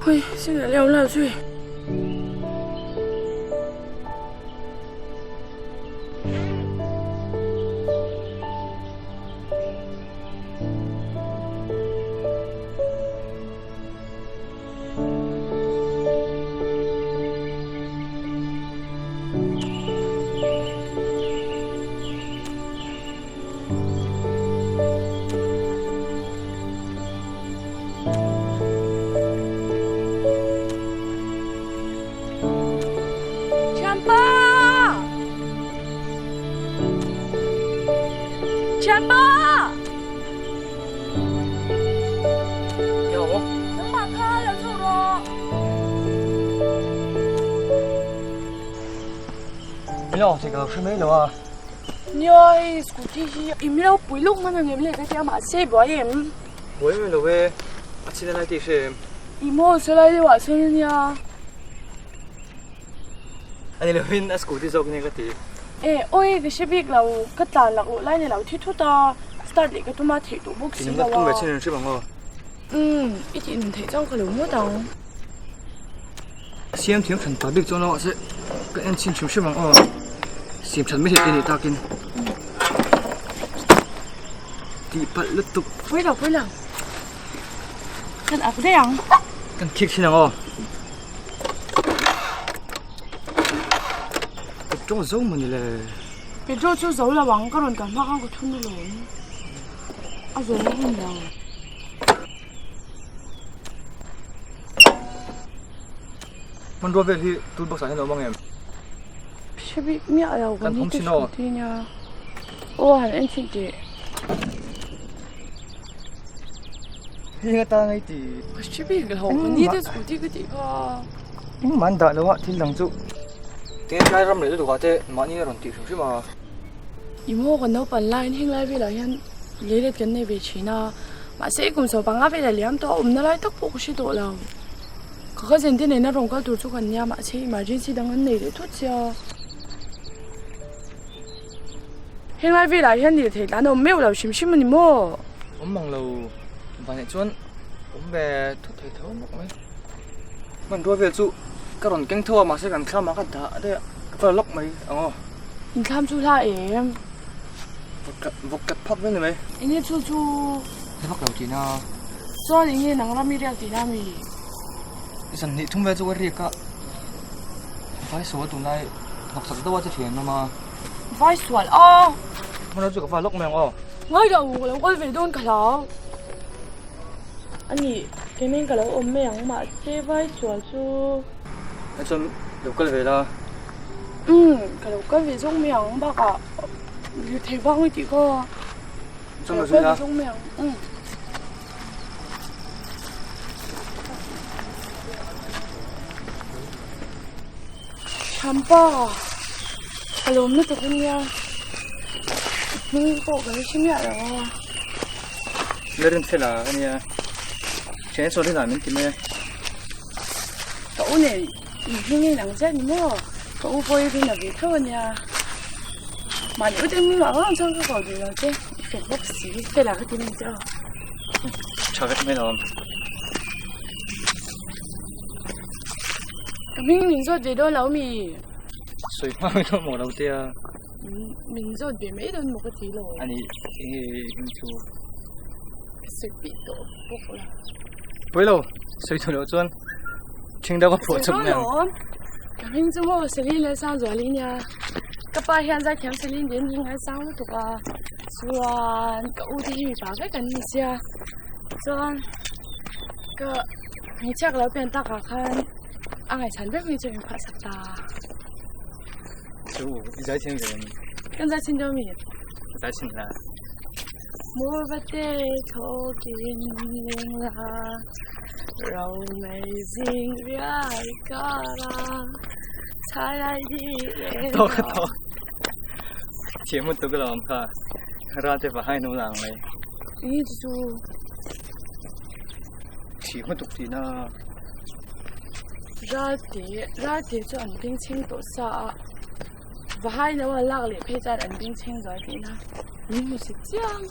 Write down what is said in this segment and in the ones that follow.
Hui, signal leh awm lo zui. Thianpa! Thianpa! Nangmah kha lo chho rawh. Ilo, thei ka lo hre mai lo a. Nia, hei scooty hi i milo pui luk hman a ngem le ka tia mahse buai em? Buai em lo e, a chhin a lai tih hre em? I maw saw lai deuh ah sawn ania. A ni lovin a scooty zawk nia ka ti. E, awi ka hre bik lo, ka tlan lak loh lai ni lo thi thut a, start leh ka tum a theih tawh bawk si lo a. I nunna tum ve chin an hre bang aw. Umm, i tih nun theih chuan ka lo ngawt ang. Siam thiam than ta bik chuan lo mahse ka en chhin hrim hrim ang aw. Siam that mai thei te nih takin. Tih palh lutuk. Pawi lo, pawi lo. Kan ak daih ang. Kan khik thin ang aw. Petrol zo maw ni le? Petrol chu zo lo ang, ka rawn kal hma khan ka thun alawm. A zo lo a ni ang. Hmanrua vel hi tool box ah hian a awm ang em? Hre bik miah lo kan ni te hruti nia. Aw han en chhin teh. Heng atan ai ti. Hre bik lo kan ni te scooty ka tih kha. Engmah an dah lo a thil dang chu. Tinge tlai ram leh lutuk ah te mahni a rawn tih hrim hrim a. I maw kan naupan laiin heng lai velah hian leilet kan nei ve thin a. Mahse kum 15 velah liam tawh a awmna lai tak pawh ka hre tawh lo. Ka cousin te nena rawn kal tur chu kan nia mahse emergency dang an nei leh thut sia. Heng lai velah hian lirthei tlan a awm meuh lo hrim hrim a ni maw? Awm mang lo vaneh chuan awm ve thut thei tho bawk mai. Hmanrua vel chu ka rawn keng tho a mahse kan thlam ah ka dah daih a ka va la lawk mai ang aw. Inthlam chu hla em? Vawk kat phak vel ni mai. Enge chu chu? Hla vak lo tihna. Chuan enge nang ram i riak tihna mi? Zan hnih thum vel chu ka riak a, vai sual tunlai hnawk sak deuh a che thian awm a. Vai sual a! Hmanrua chu ka va lawk mai ang aw. Ngai lo, ka lo kawl ve dawn ka hlau. Ani, keimah ka lo awm mai ang mahse vai sual chu. Hei chuan lo kal ve la. Umm, ka lo kal ve zawk mai ang bakah lirthei vang i tih kha. Chuan ka zui la. Ka lo kal ve zawk mai ang, umm. Thampa, ka lawm lutuk ania, hming pawh ka la hre miah lo a. La rin fel a ania, thian sawn rinah min ti mai a. Ka u nen i hming in ang chiah ni maw, ka u pawh i rin a ve tho ania. Mahni u te hming ah vang chuan ka koh duh lo che, i fel bawk si, fel ah ka ti mai che aw. Tha vek mai lo ang. Ka hming min zawt ve dawn lo mi? Sawi hma mai dawn maw lo tia. Min zawt ve mai dawn maw ka ti lo. Ani enge i hming chu? Ka sawi pih tawh bawk lo. Pawi lo, sawi duh loh chuan ṭhing deuh ka phuah chawp mai ang. Ka hming chu maw Celine Lalsangzuali nia. Ka pa hian zaithiam Celine Dion hi ngaisang lutuk a. Chuan ka u te hi mipa vek an ni sia. Chuan ka hmeichhia ka lo pian takah khan a ngaihsan vek mai chu a inphuah sak ta. Chu i zai chhin ve em? Kan zai chhin deuh mi? Zai chhin la. Murvate thawkin leng la, ro mai zing riai kara, chhai di leng la. Tawk tawk. Thiam hun tuk alawm kha. Ra te va hai no lang mai. Enge chu chu? Thiam hun tuk tihna. Ralte, ralte chu an bengchheng tawh sa a. Va hai lo a lak leh phei chuan an bengchheng zual tihna. Min hmu si chiang.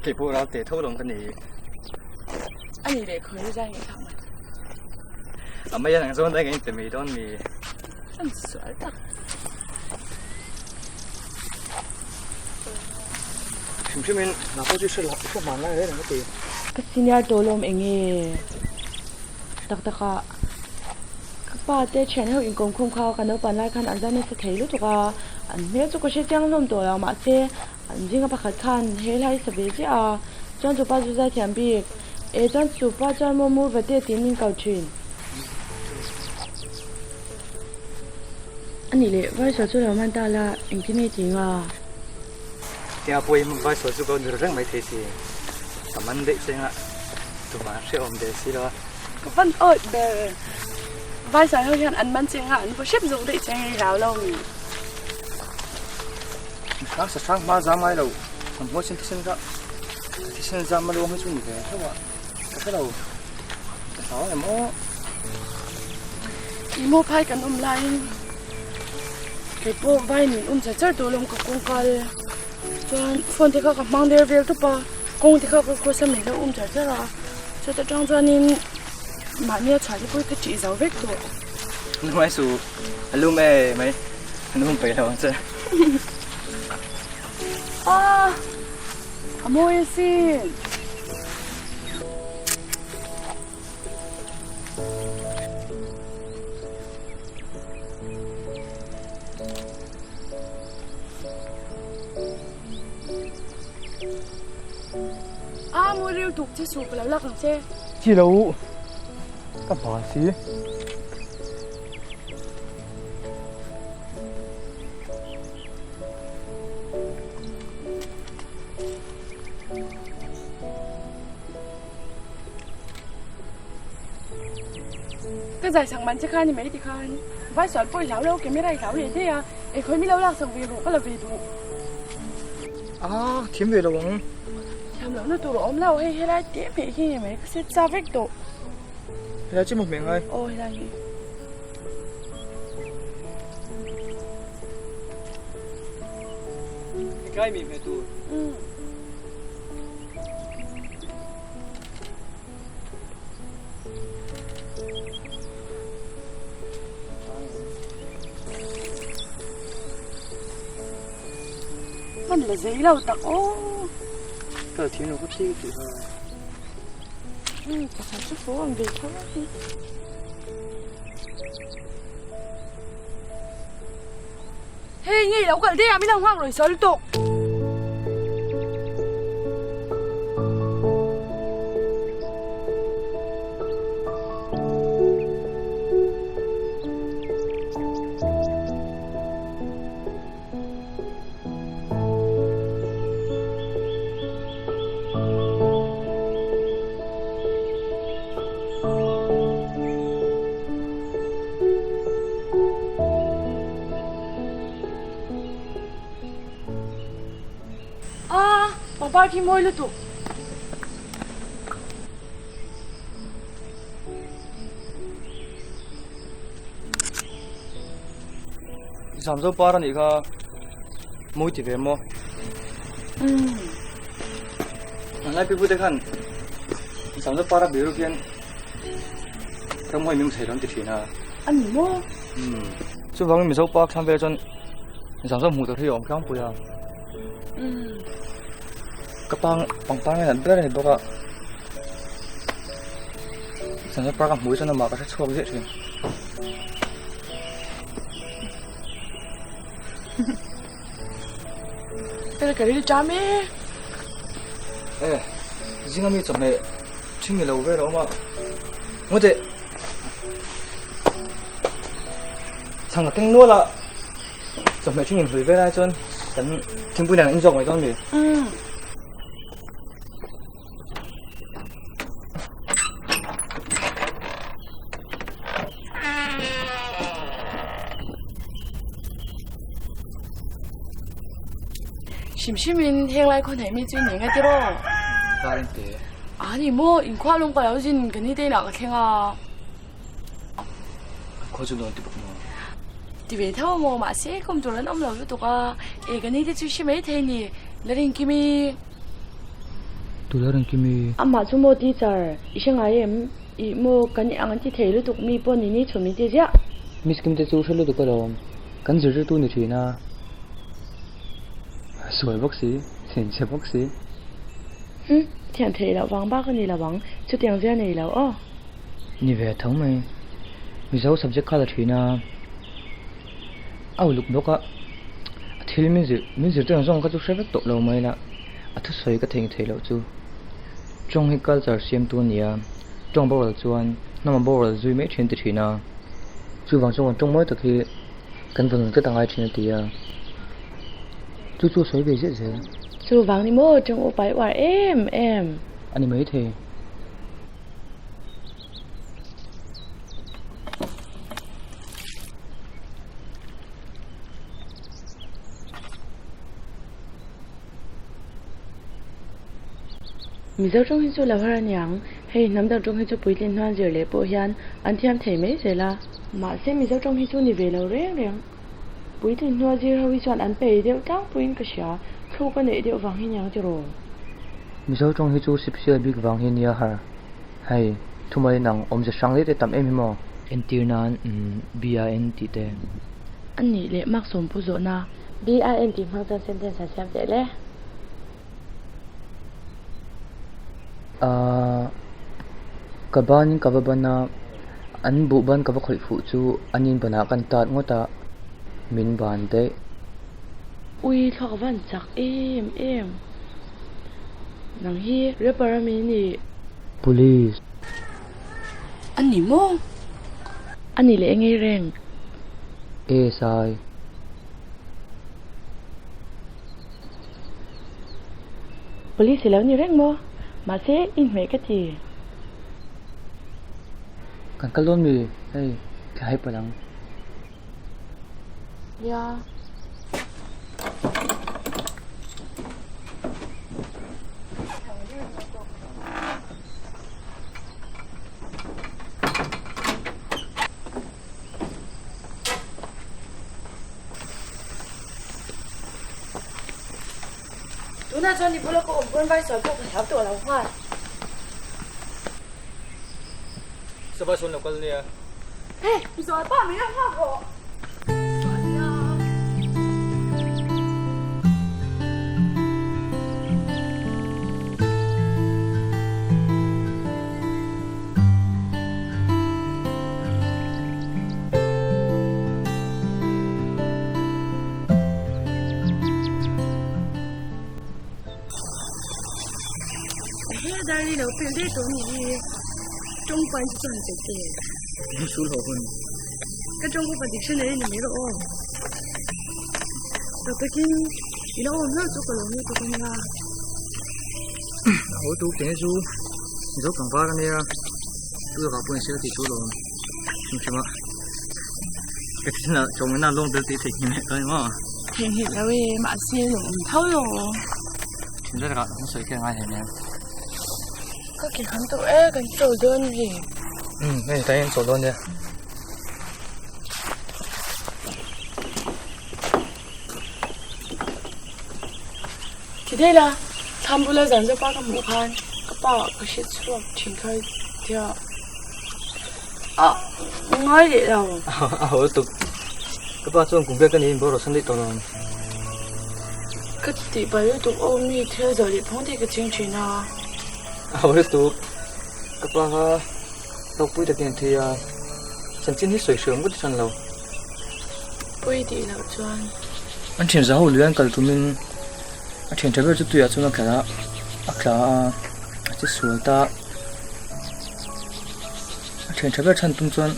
Keipawh ralte tho lawm ka ni. Ani leh khawi zai ngaihthlak mai. A mai an ang zawn daih ka inpe mai dawn mi. An sual tak. Hrim hrim in hna pawh chu hre lah hre hman lai reng reng ka ti. Ka senior tawh lawm eng nge tak tak a ka pa te thian ho inkawmkhawm kha ka naupang lai khan an zai nasa thei lutuk a an hmel chu ka hre chiang hlawm tawh lo mahse an zinga pakhat khan he hlai sa ve chiah a chuan chu pa chu zai thiam bik e chuan chu pa chuan maw mur vate tiin min kal thin. A nih leh Vaisual chu lo man ta la engtin nge tih nga? Tia pawhin Vaisual chu ka nur reng mai thei si. Ka man daih che nga tumah an hrehawm ve si lo a. Ka van awih ber. Vaisual ho hian an man che nga an vaw hrep zawk daih che nge rau lo mi. Hrang sa hrang hma zam ngai lo. Kan huaisen thisen kha thisen zam a luang hi chu ni ve theuh a. Ka hre lo. Ka hlau em aw. I maw phai kan awm laiin kei pawh vai min awm char char tawh lawm ka kawng kal chuan phone te kha ka hmang der vel tawp a kawng te kha ka cross a min lo awm char char a chuta tang chuanin mahnia chhuah te pawh hi ka ṭih zo vek tawh. Lungngai suh a lum e mai an hum peih lo ang che. Ah a mawi asin. A mawi ril tuk che suh ka lo lak ang che. Chi lo ka bal si. Ka zai sak man che kha ni mai ti khan vai sual pawh i hlau lo camera i hlau leh daih a eng khawi mi lo lak sak ve rawh ka la ve duh. A thiam ve lo ang. Thiam loh na tur a awm lo hei helai teh hmeh hi ni mai ka set cha vek tawh. Helai chu maw hmeh ngai? Aw helai hi. Heklai mi hmeh tur. Umm. Man la zei lo tak aw. Ka thiam lo ka thi ka tih ha. Pakhat chu fo ang ve tho a hi. Hei ngei lo kal daih a min lo nghak rawi sawi lutuk. A, pangpar khi mawi lutuk. Zam zo par anih kha mawi ti ve maw? Umm. An lai pipu te khan zam zo par a biru hian ramhuai ming thei lo an ti thin a. A ni maw? Umm. Chuvangin Mizo pa thlam velah chuan zam zo hmuh tur hi a awm tlangpui a. Umm. Ka pang pangpar nge nat ber a ni bawk a. Zam zo par ka hmuh hi chuan amah ka hre chhuak ziah thin. Tel ka ril ṭam e. E, zinga mi chawhmeh ṭhing ni lo vel a awm a. Ngawteh. Chhang ka keng nual a, chawhmeh ṭhing inhlui vel ai chuan kan thingpui nen an inzawk mai dawn mi. Umm. Hrim hrim in heng lai khaw hnaih mi chu in eng a tiraw? Var in te. A ni maw, in khua lawng ka lo zin ka ni te inah ka thleng a. An khua chu nuam ti bawk maw? Ti ve tho maw, mahse kawm tur an awm lo lutuk a, e ka ni te chu hre mai thei ni, la ring kimi. Tula ring kimi. Amah chu maw teacher, i hre ngai em? Ih maw, kan i ang an ti thei lutuk mi pawh ni ni chhum in ti ziah. Miss Kim te chu hre lutuk alawm, kan zirtirtu ni thin a. Sual bawk si, thinchhe bawk si. Hm, thiam theih loh vang bak a ni lo ang, chutiang zia nei lo aw. Ni ve tho mai, Mizo subject kha la thin a, a uluk bawk a, a thil min zir min zirtir ang zawng kha chu hre vek tawh lo mai la, a thusawi ka thei thei loh chu. Tawng hi culture siamtu a ni a, tawng boral chuan hnam a boral zui mai thin ti thin a, chuvang chuan tawng mawi tak hi kan vawn tlat a ngai thin a ti a, chu chu a sawi ve ziah zel. Chuvang ni maw tawng upa i uar em em? A ni maithei. Mizo tawng hi chu lo har aniang, hei hnam dang tawng hi chu puitlin hnuan zir leh pawh hian an thiam thei mai zel a. Mahse Mizo tawng hi chu ni ve lo reng reng, puitlin hnua zir ho hi chuan an pei deuh tlangpuiin ka hria, thluk a neih deuh vang hi niang tiraw? Mizo tawng hi chu sipsial bik vang hi nia har, hei thumai nang awmze hrang leh te tam em hi maw? Entir nan BIN tih te. A nih leh mak sawm pu zawhna. BIN tih hmang chuan sentence a siam teh le. Ahh ka banin ka va ban a, an buh ban ka va khawih fuh chu an in banah kan tat ngawt a, min ban daih. Ui thluak van chak em em. Nang hi rapper a mi ni. Police. A ni maw? A ni leh ngei reng. ASI. Police i lo ni reng maw? Mahse, i hmeh ka ti. Kan kal dawn mi? Hei, thla hai palh ang. Nia. Tunah chuan i bula ka awm pawn vai sual pawh ka hlau tawh lo nghal. Sava sawn lo kal nia. Hey, mi zual pa min lo nghak rawh. He dar hi lo pel daih tawh a nih hi tawng pain chu chuan che che. Sul ho hun. Ka tawng upa dictionary ni mai rawh aw. Tak takin i lo awm hlauh chu ka lo hmu tuk a nia. Ho tu keng chu zo tlangval a nia tu lakah pawh insiam tih chu lawm hrim hrim a ka thil ah chawhmehna lawng tel tih theih nghilh ta ni maw. Theih nghilh lo e mahse lawm awm tho lo. Thin vel ah kan sawi kher ngai hle nen. Ka ke kham tawh e kan chawl dawn mi. Umm hei tlai hian chawl dawn nia. Ti daih la, thlam bula zan zawk a ka hmuh khan ka pa ka hre chhuak thin kha tia a ngai leh lo. A ho lutuk. Ka pa chuan kum vel ka niin bawrh san daih tawh lo. Ka tih palh lutuk aw mi thil zawh leh phawng te ka ching thin a. A ho lutuk. Ka pa kha hlawkpui takin a thi a, chanchin hi sawi hriam ngawt hran lo. Pawi tih loh chuan. An thian za ho lui an kal tumin a thian tha ber chu tuiah chuan a tla a, a tla a, a che sual ta. A thian tha ber chhan tum chuan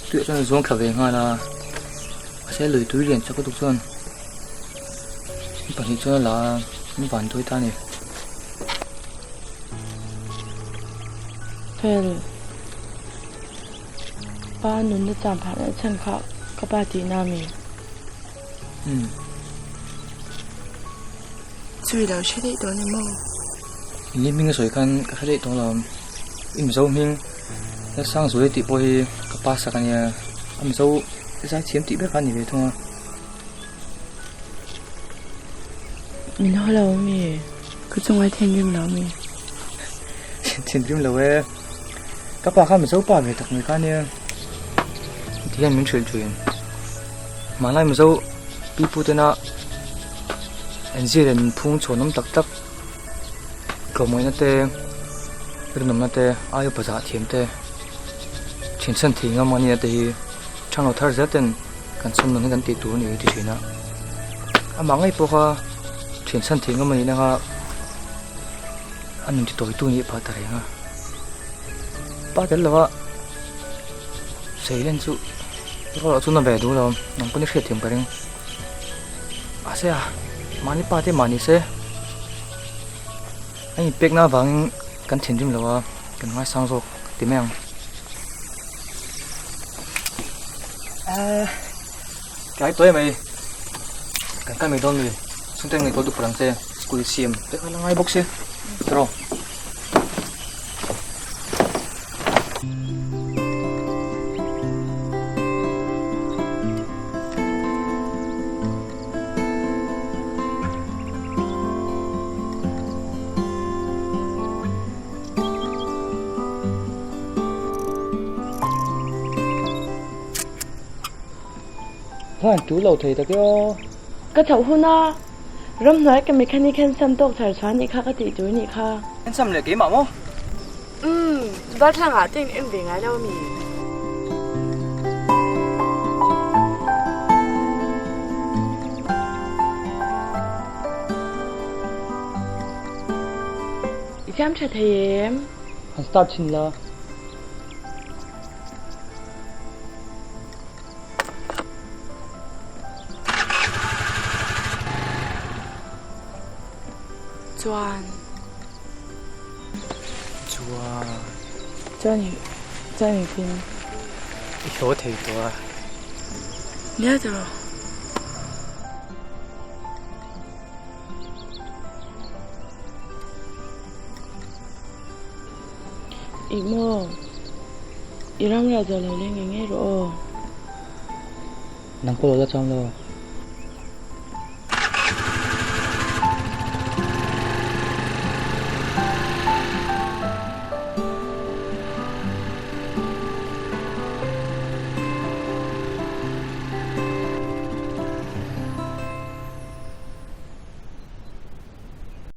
tuiah chuan a zuang thla ve nghal a, mahse lui tui lian chak lutuk chuan pahnih chuan a la a, an van dawi ta a ni. Fel. Pa nunna cham phah leh chhan kha ka pa tihna a mi? Umm. Chui lo hre daih tawh ni maw? Ni hming a sawi khan ka hre daih tawh lo. I Mizo hming Lalsangzuali tih pawh hi ka pa sak a nia. A Mizo zaithiam tih ber kha a ni ve thung a. Min haw lo mi? Ka chunga thinrim lo mi? Thinrim lo e. Ka pa kha Mizo pa ve tak mai kha nia ti hian min hrilh thin. Hmanlai Mizo pipu tena an zir leh nunphung chhuanawm tak tak tlawmngaihna te, rinawmna te, ai upa zah thiam te, thinchhan thei ngam a nihna te hi thanglo thar zel ten kan chhawm nun hi kan tih tur a ni ti thin a. Amah ngei pawh kha thinchhan thei ngam a nihna kha a nun ti tawitu nih phah ta reng a. Pa tel lova Seilen chu rual ah chuan a ve duh lo nang pawn i hriat thiam ka ring. Mahse a mahni pa te mahni se a inpekna avangin kan thinrim lo a kan ngaisang zawk ti mai ang. Ahh tlai tawh em mai kan kal mai dawn mi chhungte ngaihtuah duh phawt ang che school siam te kha la ngai bawk si tiraw. Khan tu lo thei tak e aw. Ka chhoh hun a, ramhnuai ka mechanic handsome tawk char chhuah nih kha ka tih tur nih kha. Handsome leh keimah maw? Umm, darthlalang ah te in en ve ngai lo ami? I siam tha thei em? Han start chhin la. Chuan. Chuan. Chuan i chuan i tin. I hlaw thei tawh a. Nia tawh. Ih maw? I ram riah zawh lo leng ngei ngei rawh aw. Nang pawh lo la cham lo.